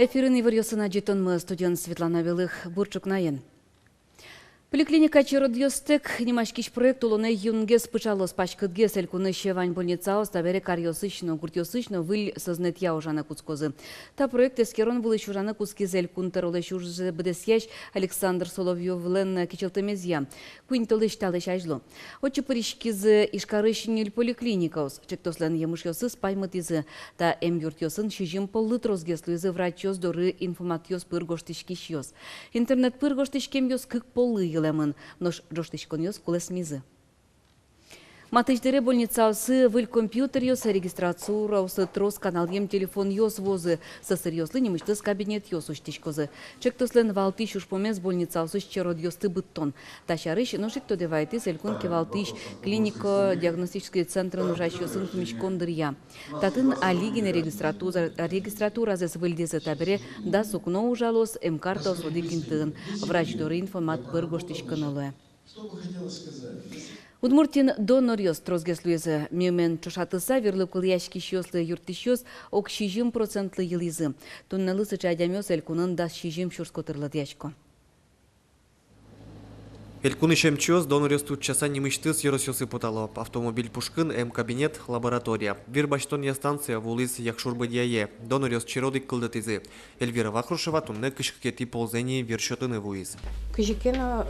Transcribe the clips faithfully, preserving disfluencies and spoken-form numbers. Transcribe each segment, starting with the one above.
Эфирын иворъёсын адӟытонмы, студиын Светлана Белых. Бур ӵукнаен. «Поликлиника черодъёстэк» нимаськись проект улонэ юнгес пыӵалоз. Паськытгес элькунысь вань больницаос табере каръёсысь но, гуртъёсысь но выль сӧзнэтъя ужаны кутскозы. Та проект эскерон вылысь ужаны кутскиз Элькун Тӧролэсь ужзэ быдэсъясь Александр Соловьёвлэн кичӧлтэмезъя куинь толэзь талэсь азьло. Отчы пыриськизы Ижкарысь ньыль поликлиникаос. Чектослэн емышъёсыз паймытӥзы: та эмъюртъёсын сизьым поллы тросгес луизы врачъёс доры информатъёс пыр гожтӥськисьёс. Интернет пыр гожтӥськемъёс кык поллы йылэмын, нош ӝожтӥськонъёс кулэсмизы. Матысь дыре больницаосы выль компьютеръёс, регистратураосы трос каналъем телефонъёс вуозы, сӧсыръёслы нимысьтыз кабинетъёс усьтӥськозы. Чектослэн валтӥсь ужпумез — больницаосысь черодъёсты быдтон. Та сярысь нош ик тодэ вайытӥз элькун кивалтӥсь клинико-диагностической центрын ужасьёсын пумиськон дыръя. Татын али гинэ регистратура-, регистратуразэс выльдӥзы. Табере дас укно ужалоз, эмкартаос одӥг интыын. Врач доры информат пыр гожтӥськыны луэ. Удмуртиын доноръёс тросгес луизы. Мимален ӵошатыса, вирлы кулэяськисьёслы юрттӥсьёс ог сизьым процентлы йылӥзы. Туннэлы сыӵе адямиос элькунын дас сизьым сюрс котыр лыдъясько. Элькунысь эмчиос доноръёсты утчаса нимысьтыз ёросъёсы потало. Автомобиль пушкын эм кабинет, лаборатория. Вир басьтонъя станция вуылӥз Якшур-Бӧдьяе. Доноръёс черод ик кылдытӥзы. Эльвира Вахрушева туннэ кызь кыкетӥ ползэ ини вир сётыны вуиз. Кызьы ке но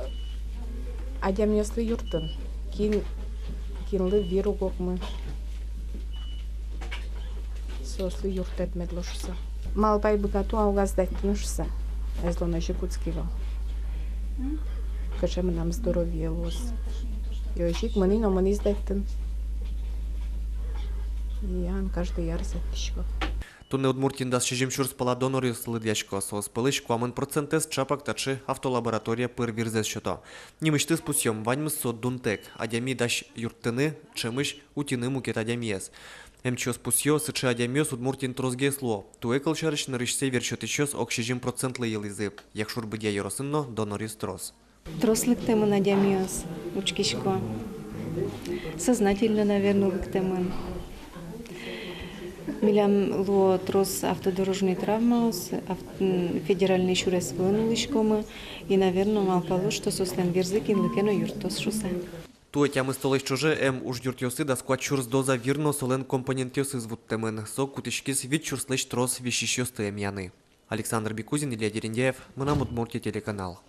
адямиослы юрттын, кин, кинлы вир уг окмы, соослы юрттэт мед луоз шуыса. Малпай быгатӥ-а уг-а сдать карыны шуыса. Ӧз луы но, озьы кутски вал. Кыӵе мынам здоровье луоз. И озьы ик мынӥ но мынӥ сдать карыны. И ан каждый ар сдать карисько. Туннэ Удмуртиын дас сизьым сюрс пала доноръёс лыдъясько, соос пӧлысь куамын процентэз ӵапак таӵе автолаборатория пыр вирзэс сёто. Нимысьтыз пусъём: ваньмыз со дунтэк. Адями дась юрттыны, ӵемысь утьыны мукет адямиез. Эмчиос пусъё: сыӵе адямиос Удмуртиын тросгес луо. Туэ, кылсярысь, нырысьсэ вир сётӥсьёс ог сизьым процентлы йылӥзы. Якшур-Бӧдья ёросын но доноръёс трос. Трос лыктэмын адямиос, учкисько. Сознательно, наверно, лыктэмын. Милям луо трос автодорожной травмаос, ав-, м, федеральной сюрес вылын улӥськомы. И, наверно, малпало, что соослэн вирзы кинлы ке но юрттоз шуыса. Туэ тямыс толэзь ӵоже эм ужъюртъёсы дас куать сюрс доза вир но солэн компонентъёсыз вуттэмын. Со кутӥськиз вить сюрслэсь трос висисьёсты эмъяны. Александр Бекузин, Илья Дерендяев, «Мынам Удмуртие» телеканал.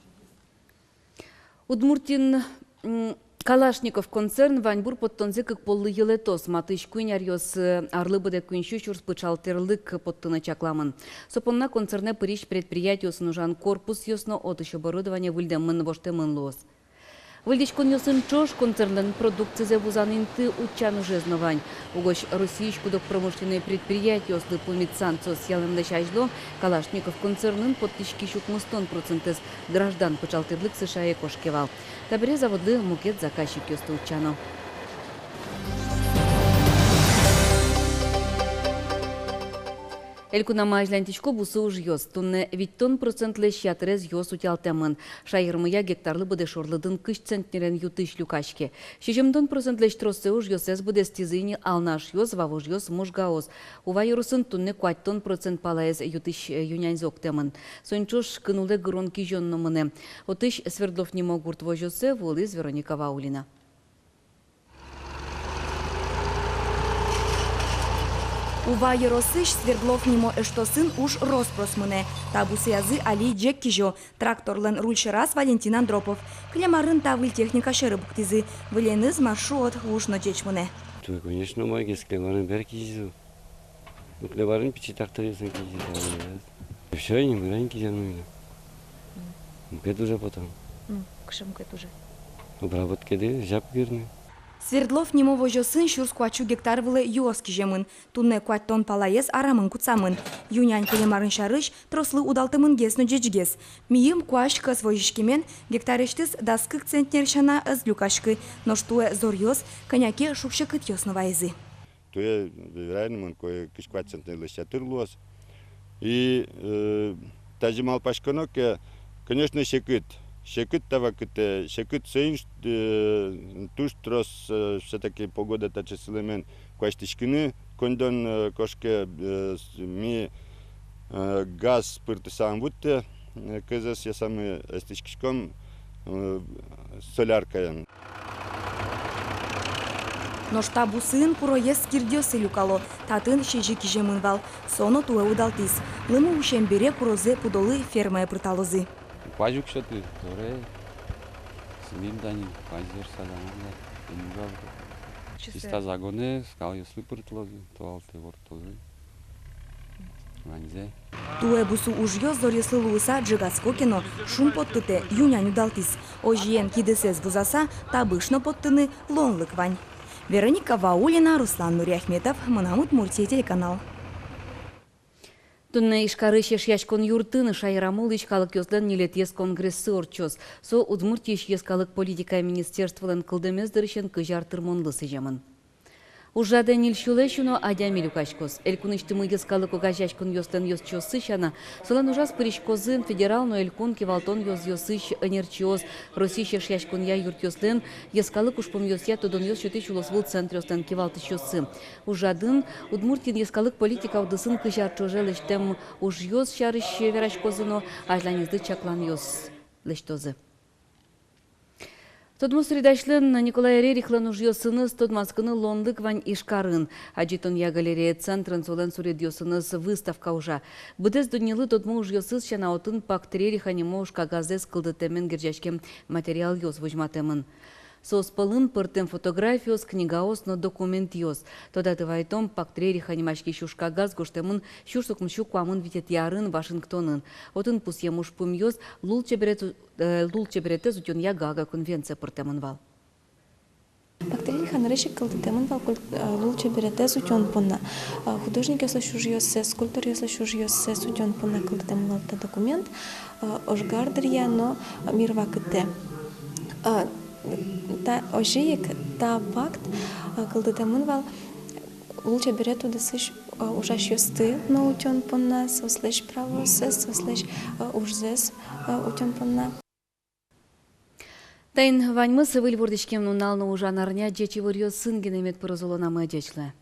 Удмуртиын, м, Калашников концерн ваньбур поттонзэ кык поллы йылэтоз. Матысь куинь аръёсы арлы быдэ куинь сю сюрс пыӵал тӥрлык поттыны чакламын. Со понна концернэ пырись предприятиосын ужан корпусъёс но отысь оборудование выльдэмын-воштэмын луоз. Выльдӥськонъёсын ӵош концернлэн продукцизэ вузан инты утчан ужез но вань. Угось Россиысь куд-ог промышленной предприятиослы пумит санкциос ялэмлэсь азьло Калашников концернын поттӥськись укмыстон процентэз граждан пыӵал тӥрлык США-е кошке вал. Табере заводлы мукет заказчикъёсты утчано. Элькунамы азьланьтӥсько бусы ужъёс. Туннэ витьтон процентлэсь ятырез ёз утялтэмын. Шаермыя гектарлы быдэ шорлыдын кызь центнерен ю-тысь люкаське. Сизьымдон процентлэсь троссэ ужъёссэс быдэстӥзы ини Алнашъёс, Вавожъёс, Можгаос. Ува ёросын туннэ куатьтон процент палаез ю-тысь, э, ю-няньзы октэмын. Соин ӵош кын улэ гырон-кизён но мынэ. Отысь Свердлов нимо гурт возёсэ вуылӥз Вероника Ваулина. Ува ёросысь Свердлов нимо эштосын уж рос-прос мынэ. Та бусыязы али ӟег кизё. Тракторлэн руль сьӧраз Валентин Андропов. Кылем арын та выль техника сьӧры пуктӥзы. Выльеныз маршрут уж но ӟеч мынэ. Туэ, конечно, умойгес, кылем арын бер кизизы. Ну, кылем арын пичи тракторъёсын кизизы. Всё, ини мырань кизем но ини. Мукет уже потом. Ну, кыӵе мукет уже? Обработкады, жап гырны. Свердлов нимо возёсын сюрс куать сю гектар вылэ юос киземын. Туннэ куатьтон палаез арамын кутсамын. Ю-нянь кылем арын сярысь трослы удалтэмынгес но ӟечгес. Мийым куазь кӧс возиськемен гектарысьтыз дас кык центнер сяна ӧз люкаськы. Нош туэ зоръёс, кӧня ке шуг-секытъёс но вайизы. Туэ вераны мон, куинь-куать центнерлэсь ятыр луоз. И, э, тазьы малпаськоно ке, конечно, секыт. Секыт та вакытэ, секыт соин, э, туж трос, э, всё-таки погода таӵе сылэмен куасьтӥськыны коньдон, э, кошке, э, с-, ми Э, газ пыртыса ум вуттэ, э, кызэс, я, самой эстӥськиськом, э, соляркаен. Нош та бусыын куроез кирдъёсы люкало, татын сезьы киземын вал. Со но туэ удалтӥз. Лымы усем бере курозэ пудолы фермае пырталозы. Пазь уг сёты, доре сӥлӥд дани, пазь зэр садаман да, эмгал. Чисто загонэ, скалъёслы пыртылозы, толалтэ ворттылозы. Ваньзэ. Туэ бусы ужъёс зоръёслы луыса ӝегатско ке но, шумпоттытэ, ю-нянь удалтӥз. Озьыен, кидысэз вузаса, табыш но поттыны луонлык вань. Вероника Ваулина, Руслан Нуриахметов, «Мынам Удмуртие» телеканал. Туннэ Ижкарысь Эшъяськон юртын шаерамы улӥсь калыкъёслэн ньылетӥез конгрессы ортчоз. Со Удмуртиысь йӧскалык политикая министерстволэн кылдэмез дырысен кызь ар тырмонлы сӥземын. Ужрадэ ньыль сюлэсь уно адями люкаськоз. Элькунысьтымы йӧскалык огазеяськонъёслэн ёзчиоссы сяна, солэн ужаз пыриськозы федерал но элькун кивалтон ёзъёсысь ӧнерчиос, Россиысь Эшъяськонъя юртъёслэн йӧскалык ужпумъёсъя тодонъёс сётӥсь улосвыл центръёслэн кивалтӥсьёссы. Ужрадын Удмуртиын йӧскалык политика удысын кызь ар ӵоже лэсьтэм ужъёс сярысь вераськозы но азьланезлы чакланъёс лэсьтозы. Тодмо суредасьлэн Николай Рерихлэн ужъёсыныз тодматскыны луонлык вань Ижкарын. Адӟытонъя галерея центрын солэн суредъёсыныз выставка ужа. Быдэс дуннелы тодмо ужъёсыз сяна, отын Пакт Рериха нимо ужкагазэз кылдытэмен герӟаськем материалъёс возьматэмын. Соос пӧлын пӧртэм фотографиос, книгаос но документъёс. Тодады вайтом, Пакт Рериха нимаськись ужкагаз гожтэмын сюрс укмыссю куамын витетӥ арын Вашингтонын. Отын пусъем ужпумъёс лулчеберет у-, э, лулчеберетэз утёнъя Гаага конвенцие пыртэмын вал. Пакт Рериха нырысь ик кылдытэмын вал куль-, э, лулчеберетэз утён понна. Э, художникъёслэсь ужъёссэс, скульпторъёслэсь ужъёссэс утён понна кылдытэмын вал та документ, э, ожгар дыръя но мир вакытэ. Э, та, озьы ик та пакт, э, кылдытэмын вал лулчеберет удысысь, э, ужасьёсты но утён понна, соослэсь правооссэс, соослэсь, э, ужзэс, э, утён понна. Таин ваньмыз. Выль вордӥськем нунал но ужан арня ӟеч иворъёсын гинэ мед пыроз улонамы. Ӟеч луэ.